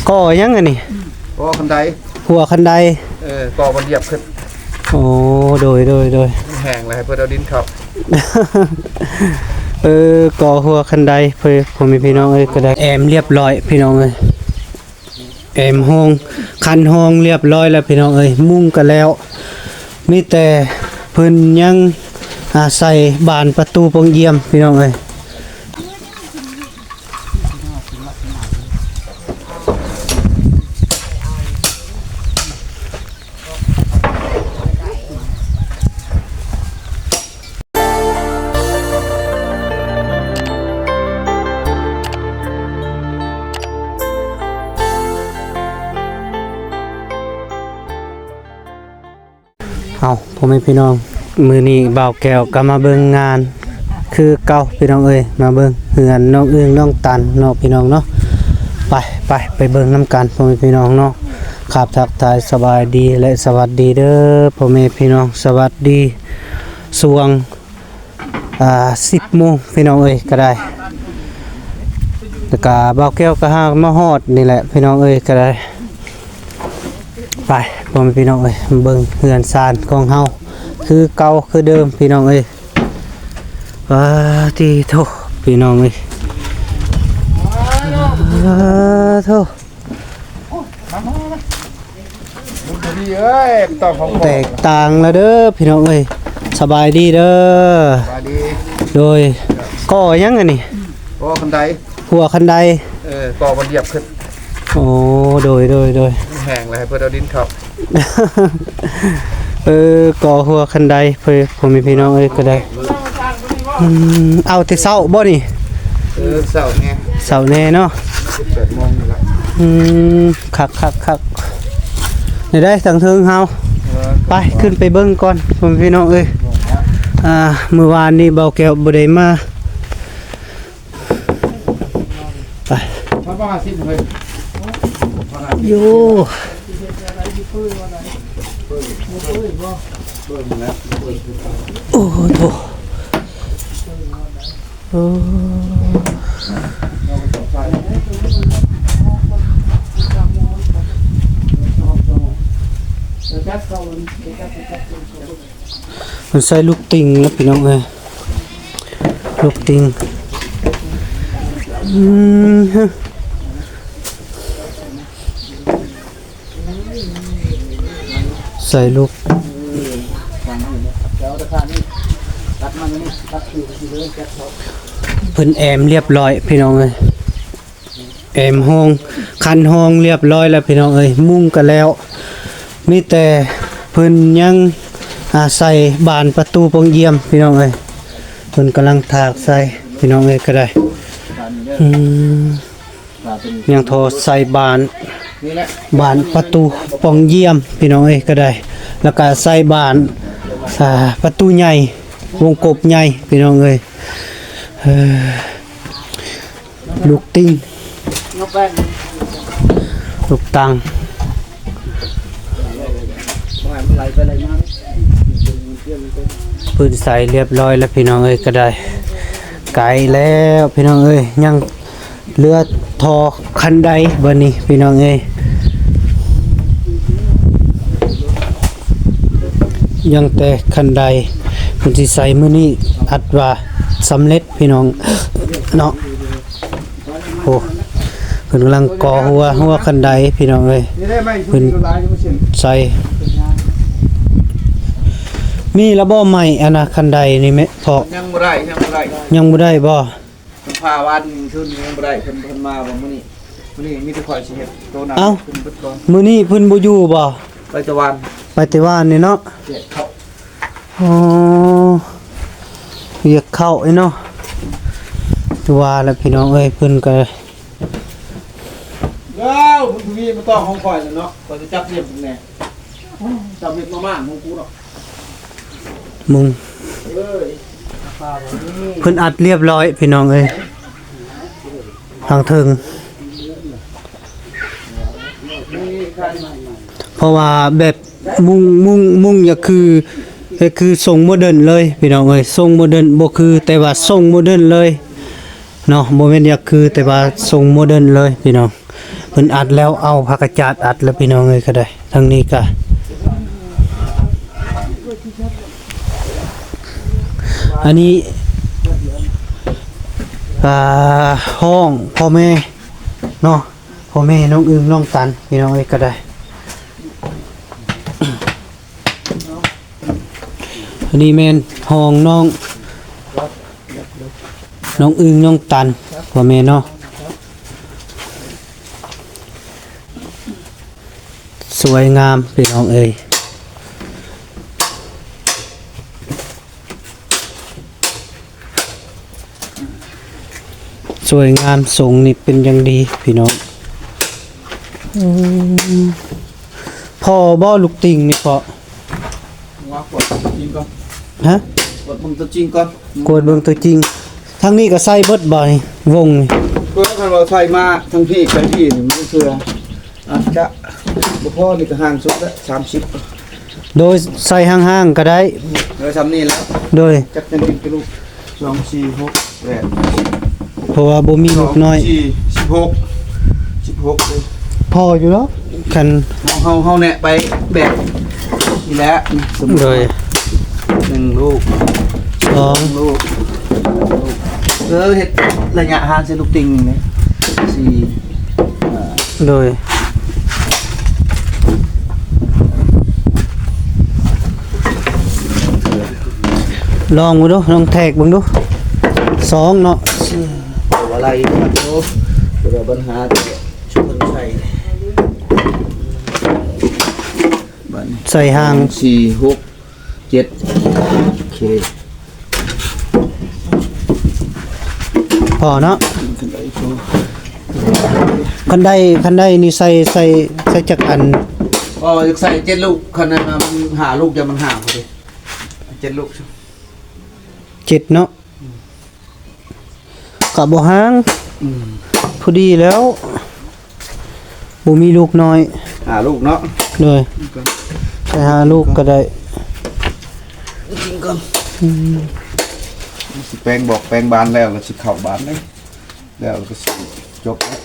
ກໍ່ຫຍັງອັນນີ້? ກໍ່ຄັນໄດ. ຫົວຄັນໄດ. ເອີ ກໍ່ມັນລຽບຂຶ້ນ. ໂອ້ ໂດຍ ໂດຍ ໂດຍ. ມັນແຫ້ງແລ້ວ ໃຫ້ເພິ່ນເອົາດິນເຂົ້າ. ເອີ ກໍ່ຫົວຄັນໄດ ພໍ່ແມ່ພີ່ນ້ອງເອີຍ ກໍໄດ້ແອ້ມລຽບຮ້ອຍພີ່ນ້ອງເອີຍ. ແອ້ມຫ້ອງ ຄັນຫ້ອງລຽບຮ້ອຍແລ້ວພີ່ນ້ອງເອີຍ, ມຸງກໍແລ້ວ, ມີແຕ່ເພິ່ນຍັງ ອາ ໃສ່ບານປະຕູປ່ອງຢ້ຽມພີ່ນ້ອງເອີຍ. ເອົາ ພໍ່ແມ່ພີ່ນ້ອງ, ມື້ນີ້ບ່າວແກ້ວກໍມາເບິ່ງງານຄືເກົ່າພີ່ນ້ອງເອີຍ, ມາເບິ່ງເຮືອນນ້ອງອຶ່ງນ້ອງຕັນເນາະພີ່ນ້ອງເນາະ. ໄປ ໄປ ໄປເບິ່ງນຳກັນພໍ່ແມ່ພີ່ນ້ອງເນາະ. ຄັບ ທັກທາຍສະບາຍດີ ແລະ ສະຫວັດດີເດີພໍ່ແມ່ພີ່ນ້ອງ, ສະຫວັດດີຊ່ວງ ອ່າ ສິບໂມງພີ່ນ້ອງເອີຍກໍໄດ້. ແລ້ວກໍບ່າວແກ້ວກໍຫາມາຮອດນີ້ແຫຼະພີ່ນ້ອງເອີຍກໍໄດ້. ໄປ ພໍ່ແມ່ພີ່ນ້ອງເອີຍ, ເບິ່ງເຮືອນຊານຂອງເຮົາຄືເກົ່າຄືເດີມພີ່ນ້ອງເອີຍ. ປາຕິໂທ ພີ່ນ້ອງເອີຍ ປາໂທ. ບຸນທະວີເອີຍ ຕ້ອງຂອງພໍ່ ແຕກຕ່າງແລ້ວເດີພີ່ນ້ອງເອີຍ. ສະບາຍດີເດີ. ສະບາຍດີ. ໂດຍ ກໍ່ຫຍັງອັນນີ້? ກໍ່ຄັນໄດ. ຫົວຄັນໄດ. ເອີ ກໍ່ມັນລຽບຂຶ້ນ. ໂອ້ ໂດຍ ໂດຍ ໂດຍ. ມັນແຫ້ງແລ້ວ ໃຫ້ເພິ່ນເອົາດິນເຂົ້າ. ເອີ ກໍ່ຫົວຄັນໄດ ພໍ່ແມ່ພີ່ນ້ອງເອີຍ ກໍໄດ້. ອືມ ເອົາແຕ່ເຊົ້າບໍ່ນີ້? ເອີ ເຊົ້າແດ່ ເຊົ້າແດ່ເນາະ. ເຈັດແປດໂມງນີ້ລະ. ອືມ ຄັກໆໆ. ໄດ້ໆ ທາງເທິງເຮົາ. ເອີ ໄປ ຂຶ້ນໄປເບິ່ງກ່ອນ ພໍ່ແມ່ພີ່ນ້ອງເອີຍ. ອ່າ ມື້ວານນີ້ບ່າວແກ້ວບໍ່ໄດ້ມາ. ໄປ ພັນຫ້າສິບເລີຍ. ໂຍ ໂອ້ໂຫ ໂອ້ ມັນໃສ່ລູກຕິ່ງແລ້ວພີ່ນ້ອງເອີຍ ລູກຕິ່ງ. ອືມ ໃສ່ລູກ ເພິ່ນແອ້ມລຽບຮ້ອຍພີ່ນ້ອງເອີຍ. ແອ້ມຫ້ອງ ຄັນຫ້ອງລຽບຮ້ອຍແລ້ວພີ່ນ້ອງເອີຍ, ມຸງກໍແລ້ວ, ມີແຕ່ເພິ່ນຍັງ ອາ ໃສ່ບານປະຕູປ່ອງຢ້ຽມພີ່ນ້ອງເອີຍ. ເພິ່ນກຳລັງຖາກໃສ່ພີ່ນ້ອງເອີຍ ກໍໄດ້ ອືມ ຍັງທໍ່ໃສ່ບານ ບານປະຕູປ່ອງຢ້ຽມພີ່ນ້ອງເອີຍ ກໍໄດ້ ແລ້ວກໍໃສ່ບານ ອາ ປະຕູໃຫຍ່ ວົງກົບໃຫຍ່ພີ່ນ້ອງເອີຍ. ເອີ ລູກຕິ່ງ ລູກຕັງ ເພິ່ນໃສ່ລຽບຮ້ອຍແລ້ວພີ່ນ້ອງເອີຍ ກໍໄດ້ ໄກແລ້ວພີ່ນ້ອງເອີຍ. ຍັງເຫຼືອທໍ່ຄັນໄດບັດນີ້ພີ່ນ້ອງເອີຍ ຍັງແຕ່ຄັນໄດ ເພິ່ນຊິໃສ່ມື້ນີ້ ອັດວ່າສຳເລັດພີ່ນ້ອງເນາະ. ໂອ້ ເພິ່ນກຳລັງກໍ່ຫົວ ຫົວຄັນໄດພີ່ນ້ອງເອີຍ ເພິ່ນໃສ່. ມີລະບໍ່ໄມ້ອັນນະ ຄັນໄດນີ້ແມ່ເພາະ ຍັງບໍ່ໄດ້ ຍັງບໍ່ໄດ້ ຍັງບໍ່ໄດ້ບໍ່? ເພິ່ນພາວານຄືນຍັງບໍ່ໄດ້ ເພິ່ນ ເພິ່ນມາບໍ່ມື້ນີ້? ມື້ນີ້ມີແຕ່ຂ້ອຍຊິເຮັດໂຕໜ້າ ເອົ້າ ຂຶ້ນເບິດກ່ອນ. ມື້ນີ້ເພິ່ນບໍ່ຢູ່ບໍ່? ໄປແຕ່ວານ ໄປແຕ່ວານນີ້ເນາະ ແຈກເຂົ້າ. ອໍ ວຽກເຂົ້າເນາະ ວ່າແລ້ວພີ່ນ້ອງເອີຍ ເພິ່ນກໍ ແລ້ວ ບຸນທະວີ ບໍ່ຕ້ອງຂອງຂ້ອຍແລ້ວເນາະ ຂ້ອຍຈະຈັບລຽບເບິ່ງແດ່ ຈັບເຮັດມາມ່າຂອງກູເນາະ ມຸງ ເອີຍ ເພິ່ນອັດລຽບຮ້ອຍພີ່ນ້ອງເອີຍ ທາງເທິງ ເພາະວ່າແບບ ມຸງ ມຸງ ມຸງຢາກຄື ຢາກຄືຊົງໂມເດີນເລີຍພີ່ນ້ອງເອີຍ ຊົງໂມເດີນ ບໍ່ຄື ແຕ່ວ່າຊົງໂມເດີນເລີຍເນາະ ບໍ່ແມ່ນຢາກຄື ແຕ່ວ່າຊົງໂມເດີນເລີຍພີ່ນ້ອງ. ພິ່ນອັດແລ້ວ ເອົາຜ້າກະຈາດອັດແລ້ວ ພີ່ນ້ອງເອີຍ ກໍໄດ້. ທາງນີ້ກະ ອັນນີ້ ອ່າ ຫ້ອງພໍ່ແມ່ເນາະ ພໍ່ແມ່ນ້ອງອຶ່ງນ້ອງຕັນ ພີ່ນ້ອງເອີຍ ກໍໄດ້. ອັນນີ້ແມ່ນຫ້ອງນ້ອງ ນ້ອງອຶ່ງນ້ອງຕັນ ພໍ່ແມ່ເນາະ. ສວຍງາມ ພີ່ນ້ອງເອີຍ ສວຍງາມ ຊົງນີ້ເປັນຢ່າງດີ ພີ່ນ້ອງ. ອືມ ພໍບໍ່ລູກຕິ່ງນີ້ພໍ? ວ່າກວດຕົວຈິງກ່ອນ ຮະ? ກວດເບິ່ງຕົວຈິງກ່ອນ ກວດເບິ່ງຕົວຈິງ. ທາງນີ້ກໍໃສ່ເບິດບໍ່ນີ້ ວົງນີ້? ກໍຄັນວ່າໃສ່ມາທາງພີ້ໄປພີ້ນີ້ ມັນເທື່ອອາດຈະບໍ່ພໍ. ນີ້ກໍຫ່າງສຸດລະ ສາມສິບ. ໂດຍ ໃສ່ຫ່າງໆກໍໄດ້ ເອີ ສ່ຳນີ້ແຫຼະ. ໂດຍ ຈັກຈະເປັນກິໂລ ສອງ ສີ່ ຫົກ ແປດ ສິບ ເພາະວ່າບໍ່ມີລູກນ້ອຍ ສອງ ສີ່ ສິບຫົກ ສິບຫົກເລີຍ. ພໍຢູ່ດອກ ຄັນເຮົາ ເຮົາ ເຮົາແນະໄປແບບນີ້ແຫຼະ. ໂດຍ ໜຶ່ງລູກ ສອງລູກ ເອີ ເຮັດໄລຍະຫ່າງໃສ່ລູກຕິ່ງນີ້ແຫຼະ ສີ່ ຫ້າ. ໂດຍ ລອງເບິ່ງດູ ລອງແທກເບິ່ງດູ ສອງເນາະ. ອືມ ບໍ່ໄດ້ ໂອ້ ບໍ່ໄດ້ບັນຫາ ຊຸມເພິ່ນໃສ່ ບັດນີ້ ໃສ່ຫ່າງ ສີ່ ຫົກ ເຈັດ ໂອເຄ ພໍເນາະ. ຄັນໄດ ຄັນໄດນີ້ໃສ່ ໃສ່ ໃສ່ຈັກອັນ? ອໍ ຢາກໃສ່ເຈັດລູກ ຄັນນັ້ນມັນຫ້າລູກ ຢ່າມັນຫ່າງພໍດີ ເຈັດລູກ ເຈັດເນາະ. ກະບໍ່ຫ່າງ ອືມ ພໍດີແລ້ວ ບໍ່ມີລູກນ້ອຍ ຫ້າລູກເນາະ. ໂດຍ ໃສ່ຫ້າລູກກໍໄດ້. ກິນກ່ອນ ອືມ ຊິແປງບອກແປງບານແລ້ວ ກໍຊິເຂົ້າບານເດ້ ແລ້ວກໍຊິຈົບແລ້ວ.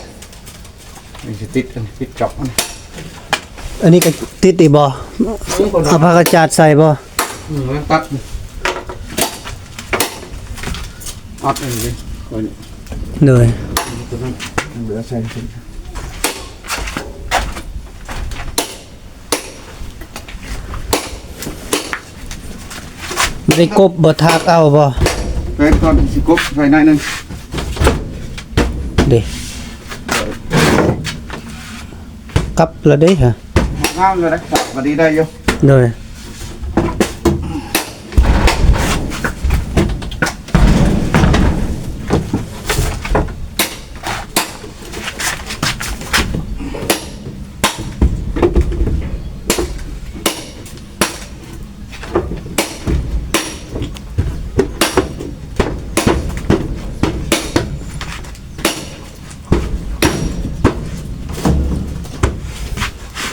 ນີ້ຊິຕິດ ອັນນີ້ຕິດກັບອັນນີ້ ອັນນີ້ກໍຕິດອີກບໍ່? ເອົາຜ້າກະຈາດໃສ່ບໍ່? ອືມ ມັນຕັດ ອັດອັນນີ້ ໂດຍ ຕົວນັ້ນເຫຼືອໃສ່ ບໍ່ໄດ້ກົບບໍ່ ຖາກເອົາບໍ່? ແປງກ່ອນ ຊິກົບໃສ່ໜ້ອຍໜຶ່ງ ເດ້ ກັບລະເດ້ຫະ ງາມຢູ່ເດ້ ກັບກໍດີໄດ້ຢູ່ ໂດຍ.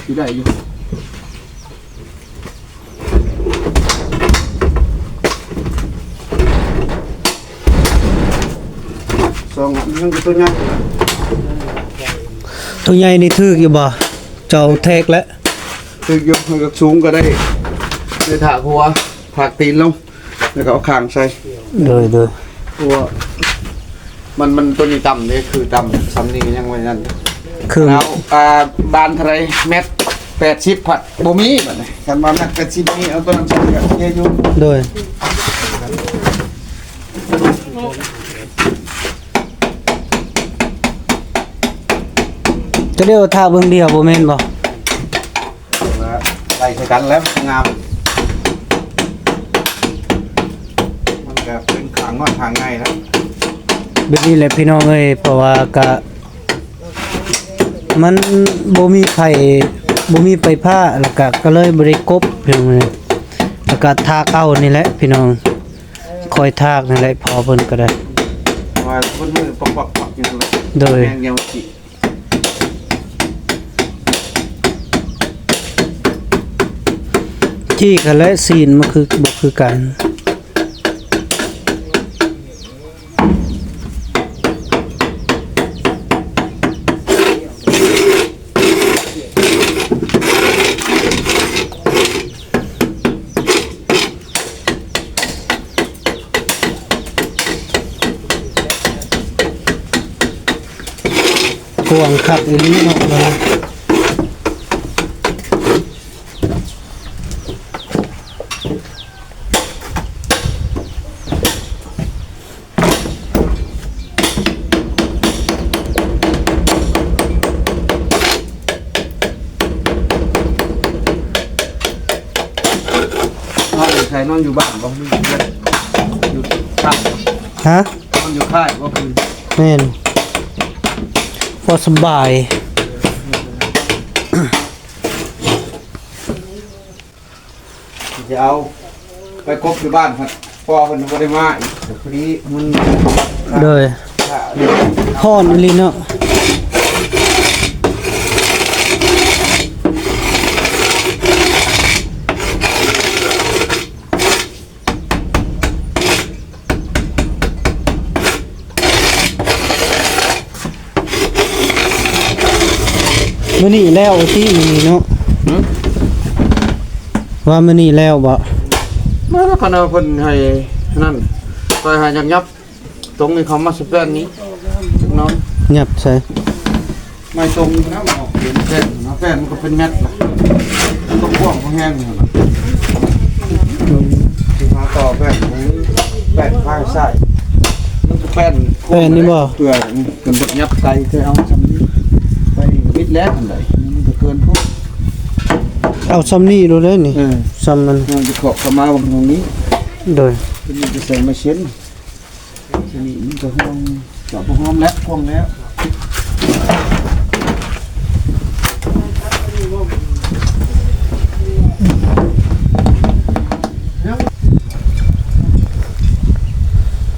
ຢູ່ໄດ້ຢູ່. ສອງອັນ ຍັງຕົວໃຫຍ່ ຕົວໃຫຍ່ນີ້ຖືກຢູ່ບໍ່? ເຈົ້າແທກແລ້ວ ຖືກຢູ່ ມັນກໍສູງກໍໄດ້ ໄດ້ຖາກຫົວ ຖາກຕີນລົງ ແລ້ວກໍເອົາຄາງໃສ່ ໂດຍ ໂດຍ ເພາະວ່າມັນ ມັນຕົວນີ້ຕ່ຳເດ້ ຄືຕ່ຳ ສ່ຳນີ້ຍັງວ່ານັ້ນ ຄືເອົາ ອ່າ ບານເທົ່າໃດ ແມັດແປດສິບພັດບໍ່ມີ ບາດນີ້ ຄັນວ່າແມັດແປດສິບມີ ເອົາຕົວນັ້ນໃສ່ກໍໂອເຄຢູ່ ໂດຍ. ຈະໄດ້ເອົາຖ້າເບິ່ງດຽວບໍ່ແມ່ນບໍ່? ໄລ່ໃສ່ກັນແລ້ວງາມ ມັນກໍເປັນຂ້າງນ້ອຍຂ້າງໃຫຍ່ແລ້ວ ແບບນີ້ແຫຼະພີ່ນ້ອງເອີຍ ເພາະວ່າກະ ມັນບໍ່ມີໄຟ ບໍ່ມີໄຟຟ້າ ແລ້ວກະ ກໍເລີຍບໍ່ໄດ້ກົບ ພີ່ນ້ອງເອີຍ ແລ້ວກະຖາກເອົານີ້ແຫຼະພີ່ນ້ອງ ຄ່ອຍຖາກນີ້ແຫຼະ ພໍ່ເພິ່ນກໍໄດ້ ວ່າເພິ່ນມືປອກໆຢູ່ນັ້ນແຫຼະ ໂດຍ ແຮງດຽວຈີ້ ຈີ້ກັນແຫຼະ ຊີ້ນມັນຄື ບໍ່ຄືກັນ. ກວ້າງຄັກອີ່ຫຼີເນາະ. ນອນຢູ່ໃສ? ນອນຢູ່ບ້ານບໍ່? ຢູ່ ຢູ່ຄ້າຍ? ຮະ? ນອນຢູ່ຄ້າຍບໍ່ຄືນ? ແມ່ນ ພໍສະບາຍ. ຊິເອົາໄປກົບຢູ່ບ້ານ ພໍ່ເພິ່ນບໍ່ໄດ້ມາອີກ ພໍດີມັນ ໂດຍ ຮ້ອນອີ່ຫຼີເນາະ. ມື້ນີ້ແລ້ວຕິ ມື້ນີ້ເນາະ? ຫື? ວ່າມື້ນີ້ແລ້ວບໍ່? ມາແລ້ວ ຄັນວ່າເພິ່ນໃຫ້ນັ້ນ ຂ້ອຍຫາຍັບໆ ຕົງນີ້ເຂົ້າມາສະແປນນີ້ ຈັກໜ້ອຍ ຍັບໃສ່ ໄມ້ຕົງນີ້ນະ ມັນອອກເປັນແຜ່ນນະ ແຜ່ນມັນກໍເປັນແມັດລະ ມັນກໍກວ້າງພໍແຮງນີ້ລະ ອືມ ຊິຫາຕໍ່ແຜ່ນ ແຜ່ນພາຍຊ້າຍ ມັນກໍແຜ່ນ ແຜ່ນນີ້ບໍ່? ເພື່ອ ອືມ ເພິ່ນບໍ່ຍັບໄຕ ຄືເອົາຊ່ຳນີ້ ໄປນີ້ກໍມິດແລ້ວ ອັນໃດ ມັນກໍເກີນໂພດ ເອົາຊ່ຳນີ້ໂລດເດ້ນີ້ ເອີ ຊ່ຳນັ້ນ ມັນຈະເຄາະເຂົ້າມາເບິ່ງຕຣົງນີ້ ໂດຍ ເພິ່ນຈະໃສ່ໄມ້ເຊັນ. ຊະນິດນີ້ກໍຫອມ ເຈາະບໍ່ຫອມແລ້ວ ກວ້າງແລ້ວ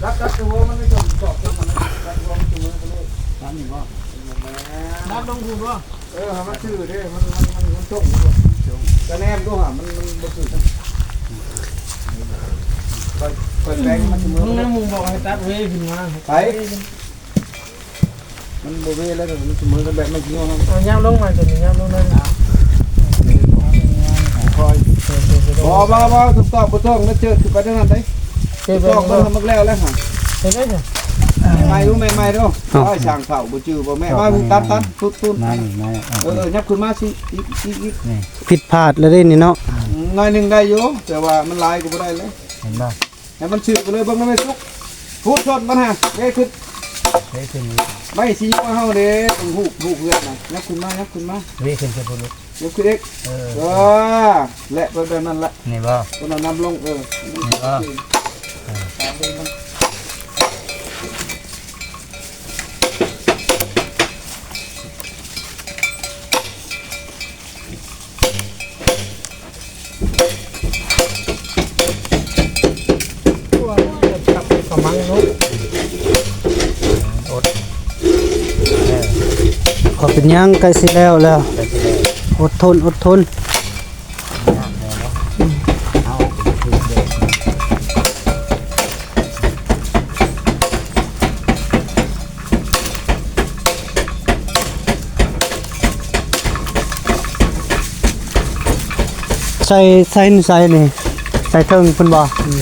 ລັດ ລັດຫົວມັນໄປ ເຈາະ ເຈາະມັນ ລັດຫົວມັນ ຕາມນີ້ບໍ່? ລັດລົງພຸ້ນບໍ່? ເອີ ໃຫ້ມັນຊື່ເດ້ ມັນ ມັນ ມັນ ມັນຕົງຢູ່ ຈະແນມດູຫາ ມັນ ມັນບໍ່ຖືກນະ ຂ້ອຍ ຂ້ອຍແປງມັນສະເໝີ ເບິ່ງນະ ໝູ່ບອກໃຫ້ຕັດເວຂຶ້ນມາ ໄປ ມັນບໍ່ເວແລ້ວ ມັນສະເໝີກັນແບບມັນຊິໂຍນ ເອົາ ຫຍັບລົງມາ ຕົວນີ້ຫຍັບລົງໜ້ອຍໜຶ່ງ ຄ່ອຍ ບໍ່ ບໍ່ ບໍ່ ຖືກຕ້ອງ ບໍ່ຕ້ອງ ແລ້ວເຈີດຂຶ້ນໄປທາງນັ້ນໄດ໋ ຖືກຕ້ອງ ເບິ່ງໃຫ້ມັນແລ້ວແລ້ວຫາ ເຮັດໄດ້ ແມ່ໃໝ່ດູ ແມ່ໃໝ່ດູ ເອົາ ໂອ້ຍ ຊ່າງເຖົ້າ ຈື່ບໍ່ແມ່ ມາ ຕັດ ຕັດ ຕຸດ ຕຸດ ມານີ້ ມານີ້ ເອີ ເອີ ຫຍັບຂຶ້ນມາຊິ ອີກ ອີກ ອີກ ນີ້ ຜິດພາດແລ້ວເດ້ນີ້ເນາະ ອືມ ໜ້ອຍໜຶ່ງໄດ້ຢູ່ ແຕ່ວ່າມັນຫຼາຍກໍບໍ່ໄດ້ແລ້ວ ເຫັນບໍ່ ໃຫ້ມັນຊື່ໄປເລີຍ ເບິ່ງນຳແມ່ສຸກ ພູດຕົ້ນມັນຫາ ເດ້ຂຶ້ນ ເດ້ຂຶ້ນ ໄມ້ຊິໂຍເຮົາເດ້ ຕ້ອງຮູບ ຮູບເຮືອນນະ ຫຍັບຂຶ້ນມາ ຫຍັບຂຶ້ນມາ ເດ້ຂຶ້ນ ຂຶ້ນພຸ້ນ ຍົກຂຶ້ນອີກ ເອີ ເອີ ແລະ ເບິ່ງແບບນັ້ນລະ ນີ້ບໍ່? ຕົວນັ້ນນຳລົງ ເອີ ນີ້ບໍ່? ເອີ ບໍ່ເປັນຫຍັງ ໃກ້ຊິແລ້ວແລ້ວ ອົດທົນ ອົດທົນ ໃສ່ ໃສ່ ໃສ່ນີ້ ໃສ່ເທິງພຸ້ນບໍ່? ອືມ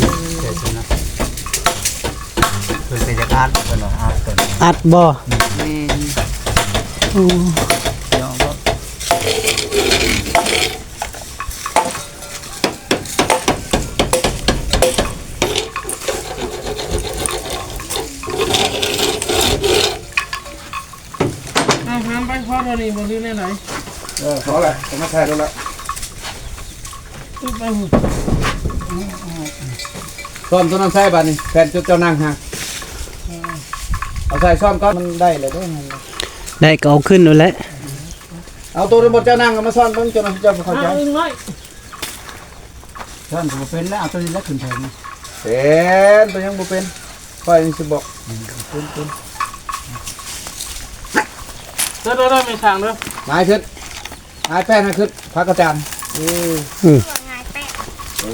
ເພິ່ນກໍຢາກອັດ ເພິ່ນວ່າອັດເພິ່ນ ອັດບໍ່? ແມ່ນ ອືມ ອາ ຫາມໄປ ພໍເທົ່ານີ້ບໍ່ ຫຼືແນວໃດ? ເອີ ພໍລະ ເອົາມາໃສ່ໂລດລະ ຕຶບໄປພຸ້ນ ຊ້ອນຕົວນັ້ນໃສ່ບາດນີ້ ແຜ່ນຈຸດເຈົ້ານັ່ງຫາ ເອີ ເອົາໃສ່ຊ້ອນກ່ອນ ມັນໄດ້ແລ້ວເດ້ ໄດ້ກໍເອົາຂຶ້ນໂລດແຫຼະ ເອົາໂຕທີ່ໝົດເຈົ້ານັ່ງ ເອົາມາຊ້ອນເບິ່ງ ເຈົ້າ ເຈົ້າບໍ່ເຂົ້າໃຈ ອາ ອຶ່ງນ້ອຍ ຊ້ອນກໍບໍ່ເປັນແລ້ວ ເອົາໂຕນີ້ແຫຼະຂຶ້ນເທິງ ເປັນ ໂຕຍັງບໍ່ເປັນ ຂ້ອຍຊິບອກ ອືມ ເປັນ ເປັນ ເດີ ເດີ ເດີ ແມ່ຊ່າງເດີ ງາຍຂຶ້ນ ງາຍແປ້ນໃຫ້ຂຶ້ນ ພະອາຈານ ເອີ ອືມ ເອີ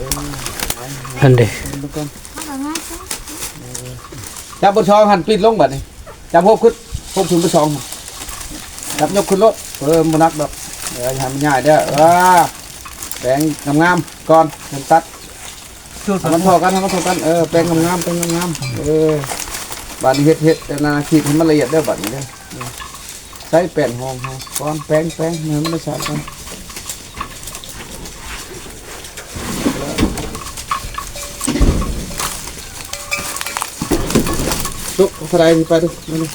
ອັນເດ ເປັນໄປກ່ອນ ຈັບບົດສອງຫັ້ນ ປິດລົງບາດນີ້ ຈັບໂຮບຂຶ້ນ ໂຮບຂຶ້ນບົດສອງ ຈັບຍົກຂຶ້ນໂລດ ເອີ ບໍ່ໜັກດອກ ເອີ ຢ່າໃຫ້ມັນຍ້າຍເດີ ເອີ ແປງງາມໆກ່ອນ ຈັ່ງຕັດ ໃຫ້ມັນເທົ່າກັນ ໃຫ້ມັນເທົ່າກັນ ເອີ ແປງງາມໆ ແປງງາມໆ ເອີ ບາດນີ້ເຮັດ ເຮັດອັນນ່າ ຂີດໃຫ້ມັນລະອຽດເດີ ບາດນີ້ເດີ ເອີ ໃສ່ແປ້ນຫອມເຮົາກ່ອນ ແປ້ງ ແປ້ງ ໃຫ້ມັນໄດ້ສາດກ່ອນ. ລຸກ ເອົາເທົ່າໃດນີ້ໄປດູ ມາດູ.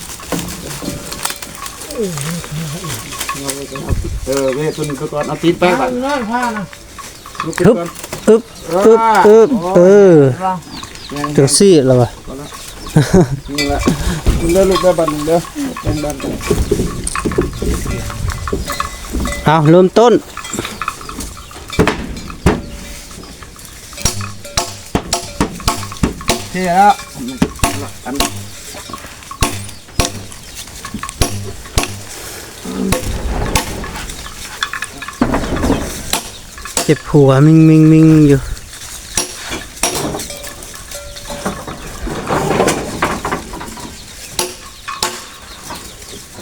ເອີ ເວຕົວນີ້ໄປກ່ອນ ເອົາຕີນໄປບາດ. ລຸກຂຶ້ນກ່ອນ ອຶບ ອຶບ ອຶບ ເອີ ເອີ ຈັ່ງຊີ້ລະວະ. ນີ້ແຫຼະ ເດີລູກເດີ ບາດນີ້ເດີ ເປັນບາດ. ເອົາ ເລີ່ມຕົ້ນ ເທແລ້ວ ອັນ ເຈັບຫົວມິ່ງໆໆຢູ່.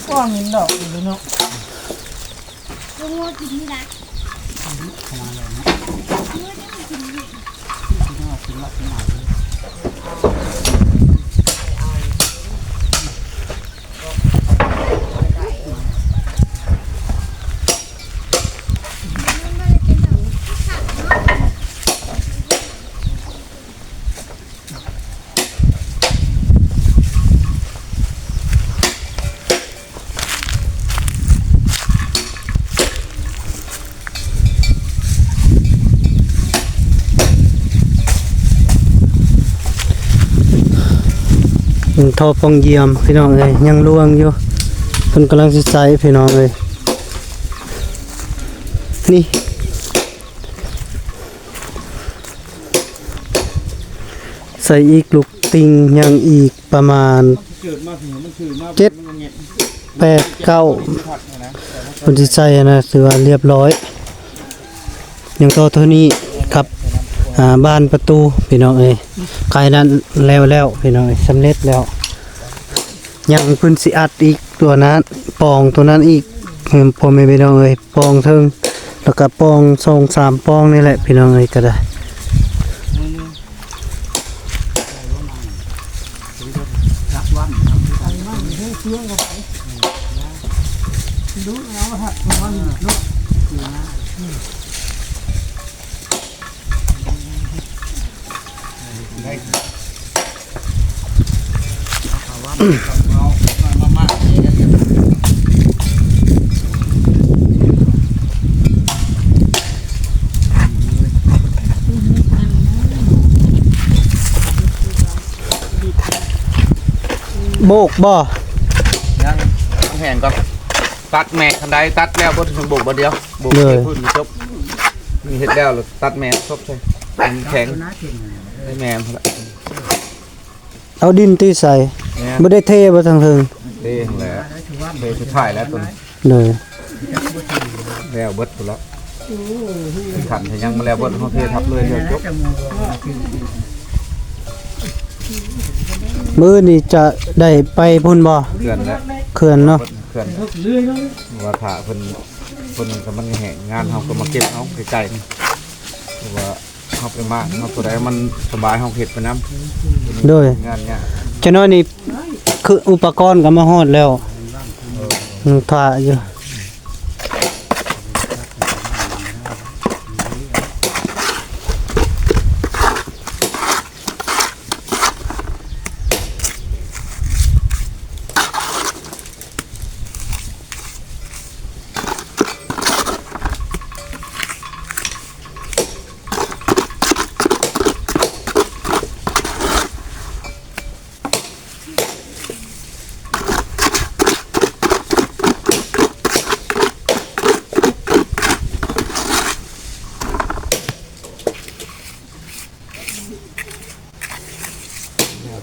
ວ່າເຫັນດອກຢູ່ເນາະ. ທໍ່ປ່ອງຢ້ຽມພີ່ນ້ອງເອີຍ ຍັງລ່ວງຢູ່ ເພິ່ນກຳລັງຊິໃສ່ພີ່ນ້ອງເອີຍ. ນີ້ ໃສ່ອີກລູກຕິ່ງ ຍັງອີກປະມານເຈັດ ແປດ ເກົ້າ ເພິ່ນຊິໃສ່ຫັ້ນນະ ຖືວ່າລຽບຮ້ອຍ. ຍັງຕໍ່ເທົ່ານີ້ກັບ ອ່າ ບານປະຕູພີ່ນ້ອງເອີຍ ໃກ້ນັ້ນແລ້ວໆ ພີ່ນ້ອງເອີຍ ສຳເລັດແລ້ວ. ຍັງເພິ່ນຊິອັດອີກຕົວນັ້ນ ປ່ອງຕົວນັ້ນອີກ ພໍ່ແມ່ພີ່ນ້ອງເອີຍ ປ່ອງເທິງ ແລ້ວກະປ່ອງສອງສາມປ່ອງນີ້ແຫຼະພີ່ນ້ອງເອີຍ ກະໄດ້. ໂບກບໍ່? ຍັງ ແຫ້ງກ່ອນ ຕັດແມ່ ຄັນໃດຕັດແລ້ວບໍ່ ໂບກບ່ອນດຽວ ໂບກເທິງພຸ້ນຈົບ. ນີ້ເຮັດແລ້ວ ຕັດແມ່ ສົບໃສ່ ໃຫ້ມັນແຂງ ໃຫ້ແມ່ພຸ້ນລະ. ເອົາດິນຕິໃສ່ ແມ່ນ ບໍ່ໄດ້ເທບໍ່ທາງເທິງ? ເທຫັ້ນແຫຼະ ເທສຸດທ້າຍແລ້ວຕົວນີ້. ໂດຍ ແລ້ວເບິດພຸ້ນລະ ເປັນຂັ້ນ ຖ້າຍັງບໍ່ແລ້ວເບິດ ເຮົາເທທັບເລີຍ ແລ້ວຈົບ. ມື້ນີ້ຈະໄດ້ໄປພຸ້ນບໍ່? ເຂື່ອນແຫຼະ ເຂື່ອນເນາະ ເຂື່ອນ ວ່າຖ້າເພິ່ນ ເພິ່ນກຳລັງແຫ້ງ ງານເຮົາກໍມາເກັບເອົາໃກ້ໆນີ້ ເພາະວ່າ ເຮົາໄປມາກເນາະ ຕົວໃດມັນສະບາຍເຮົາເຮັດໄປນຳ. ໂດຍ ງານຍາກ ຈັກໜ້ອຍນີ້ ຄືອຸປະກອນກໍມາຮອດແລ້ວ ຍັງຖ້າຢູ່.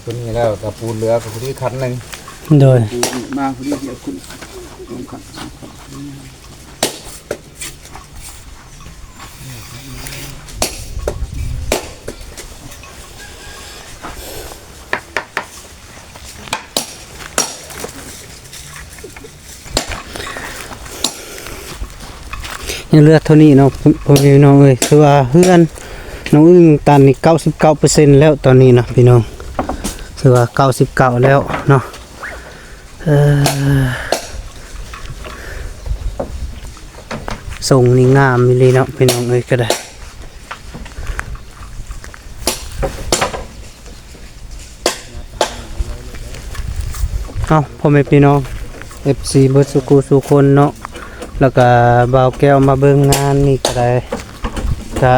ຕົວນີ້ແລ້ວກໍປູນເຫຼືອກໍພໍດີຄັນໜຶ່ງ. ໂດຍ ປູນມາພໍດີ ຊິເອົາຂຶ້ນ ຍັງເຫຼືອເທົ່ານີ້ເນາະ ພໍ່ແມ່ພີ່ນ້ອງເອີຍ ຄືວ່າເຮືອນນ້ອງອຶ້ງຕັນນີ້ ເກົ້າສິບເກົ້າເປີເຊັນແລ້ວຕອນນີ້ນະພີ່ນ້ອງ ຄືວ່າ ເກົ້າສິບເກົ້າ ແລ້ວເນາະ. ເອີ ຊົງນີ້ງາມອີ່ຫຼີເນາະ ພີ່ນ້ອງເອີຍ ກໍໄດ້. ເອົ້າ ພໍ່ແມ່ພີ່ນ້ອງ ເອັຟຊີ ເບິດສູ່ຄູ່ສູ່ຄົນເນາະ ແລ້ວກະບ່າວແກ້ວມາເບິ່ງງານນີ້ກໍໄດ້ ກະ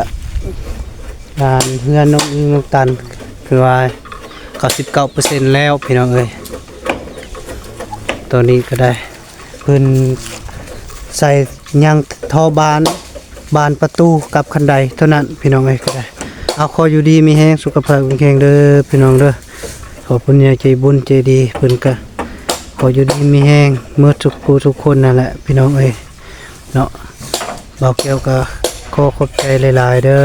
ງານເຮືອນນ້ອງອິງນ້ອງຕັນ ຄືວ່າ ເກົ້າສິບເກົ້າເປີເຊັນແລ້ວ ພີ່ນ້ອງເອີຍ. ຕອນນີ້ກໍໄດ້ ເພິ່ນໃສ່ຍັງທໍ່ບານ ບານປະຕູກັບຄັນໄດເທົ່ານັ້ນ ພີ່ນ້ອງເອີຍ ກໍໄດ້. ເອົາ ຂໍຢູ່ດີມີແຮງ ສຸຂະພາບແຂງແຮງເດີ ພີ່ນ້ອງເດີ. ຂອບຄຸນຍາຍໃຈບຸນໃຈດີ ເພິ່ນກະຂໍຢູ່ດີມີແຮງໝົດທຸກຜູ້ທຸກຄົນນັ້ນແຫຼະ ພີ່ນ້ອງເອີຍເນາະ. ບ່າວແກ້ວກະຂໍຂອບໃຈຫຼາຍໆເດີ.